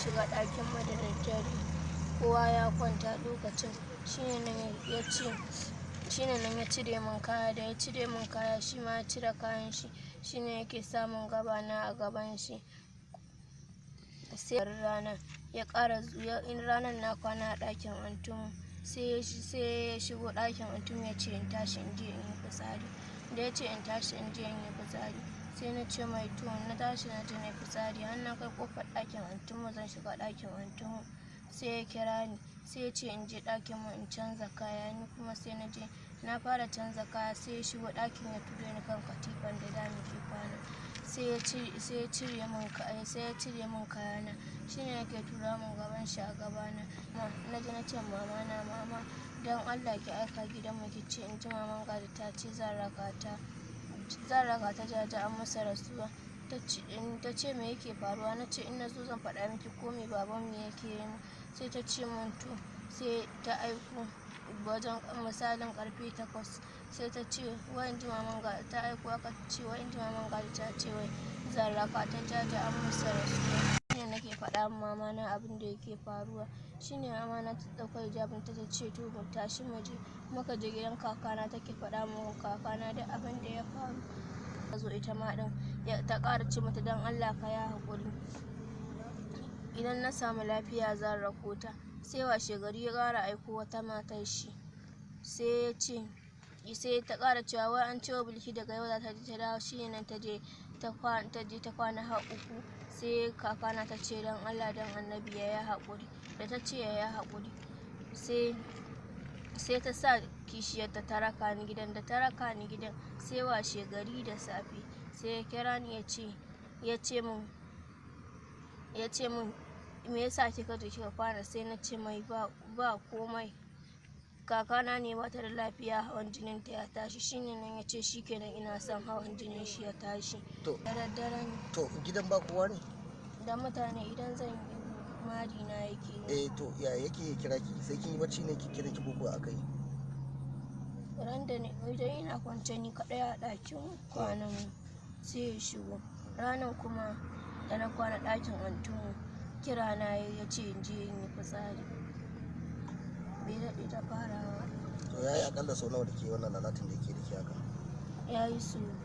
Shiga ɗakin mu da daddare, kowa ya kwanta lokacin. Shine nan ya ce, shine nan ya cire min kaya. Da ya cire min kaya, shi ma ya cire kayan shi. Shine yake samun gabana a gaban shi. Sai ranar ya ƙara zuwa, in ranar na kwana a ɗakin antinmu, sai ya shigo ɗakin antinmu ya ce in tashi in je in yi fitsari. Da ya ce in tashi in je in yi fitsari, sai na ce mai to. Na tashi na je na yi fitsari, har na kai ƙofar ɗakin antinmu zan shiga ɗakin antinmu, sai ya kira ni, sai ya ce in je ɗakin mu in canza kaya. Ni kuma sai na je, na fara canza kaya, sai ya shigo ɗakin ya ture ni kan katifan da da muke kwana. Sai ya cire min kaya, sai ya cire min kayana. Shine yake tura min gaban shi a gabana. Na je na ce mama na, "Mama, don Allah ki aika gidanmu ki ce in ji maman Gadi ta ce zan raka ta, zan raka ta jaje an masa rasuwa." Ta ce, "Me yake faruwa?" Na ce, "In na zo zan faɗa miki ko me babanmu yake yi min." Sai ta ce min to. Sai ta aiko wajen misalin karfe 8, sai ta ce wai in ji maman Gadi ta aiko aka ce wai in ji maman Gadi ta ce wai zan raka ta jaje an masa rasuwa. Shine nake faɗa ma mama na abin da yake faruwa. Shine mama na ta ɗauka hijabin ta, ta ce to mu tashi mu je. Muka je gidan kakana, take faɗa ma kakana duk abin da ya faru. Ta zo ita ma ɗin ta ƙara ce mata don Allah ka yi haƙuri, idan na samu lafiya zan rako ta. Sai washe gari ya ƙara aiko wata matar shi, sai ya ce, sai ta ƙara cewa wai an cewa Bilki daga yau za ta je ta dawo. Shi nan ta je ta kwana har 3. Sai kakana ta ce don Allah don annabi ya yi haƙuri. Da ta ce ya yi haƙuri, sai ta sa kishiyarta ta raka ni gidan. Da ta raka ni gidan, sai washe gari da safe sai ya kira ni, ya ce min me yasa kika je kika kwana? Sai na ce mai ba komai, kakana ne bata da lafiya, hawan jinin ta ya tashi. Shine nan ya ce shikenan, ina son hawan jinin shi ya tashi. To da daddare ne. To gidan ba kowa ne? Da mutane, idan zan yi mari na yake. Eh, to ya yake kira ki? Sai kin yi bacci ne ki kira ki koko akai? Ran da idan ina kwance ni kaɗai a ɗakin kwanan mu, sai ya shigo. Ranar kuma da na kwana ɗakin antinmu, kira na ya ce in je in yi fitsari. Bai daɗe da farawa. To yayi akalla sau nawa da ke wannan lalatin da yake da ke haka? Ya yi sau 2.